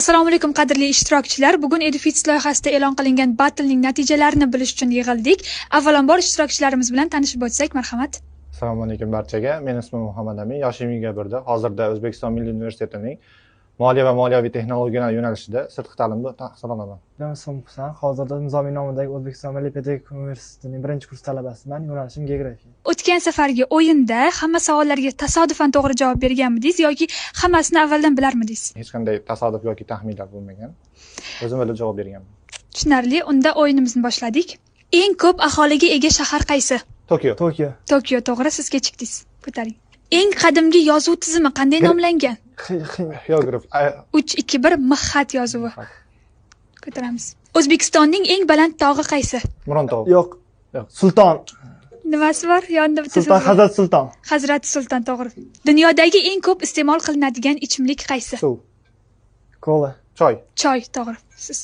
Assalomu alaykum, qadrli ishtirokchilar. Bugun EduFits loyihasida e'lon qilingan battlening natijalarini bilish uchun yig'ildik. Avvalambor ishtirokchilarimiz bilan tanishib o'tsak, marhamat. Assalomu alaykum barchaga. Meni ismim Muhammad Amin, yoshim 21da. Hozirda O'zbekiston Milliy universitetining moliya va moliyaviy texnologiyalar yo'nalishida sirtqi ta'limda tahsil olaman. Men ismim Husan. Hozirda Nizomiy nomidagi O'zbekiston Milliy pedagogika universitetining birinchi kurs talabasiman. Yo'nalishim geografiya. O'tgan safargi o'yinda hamma savollarga tasodifan to'g'ri javob berganmidingiz yoki hammasini avvaldan bilarmidingiz? Hech qanday tasodif yoki taxminlar bo'lmagan. O'zim bilib javob berganman. Tushunarli. Unda o'yinimizni boshladik. Eng ko'p aholiga ega shahar qaysi? Tokio. Tokio. Tokio, to'g'ri, siz kechikdingiz. Ko'taring. Eng qadimgi yozuv tizimi qanday nomlangan? Geograf. 3 2 1 Mixxat yozuvi. Ko'taramiz. O'zbekistonning eng baland tog'i qaysi? Murontog'. Yo'q. Yo'q. Sulton. Nimasi bor? Yonida bitta Sulton so'z bor. Hazrat Sulton. Hazrati Sulton, to'g'ri. Dunyodagi eng ko'p iste'mol qilinadigan ichimlik qaysi? Suv. Kola. Choy. Choy, to'g'ri. Siz.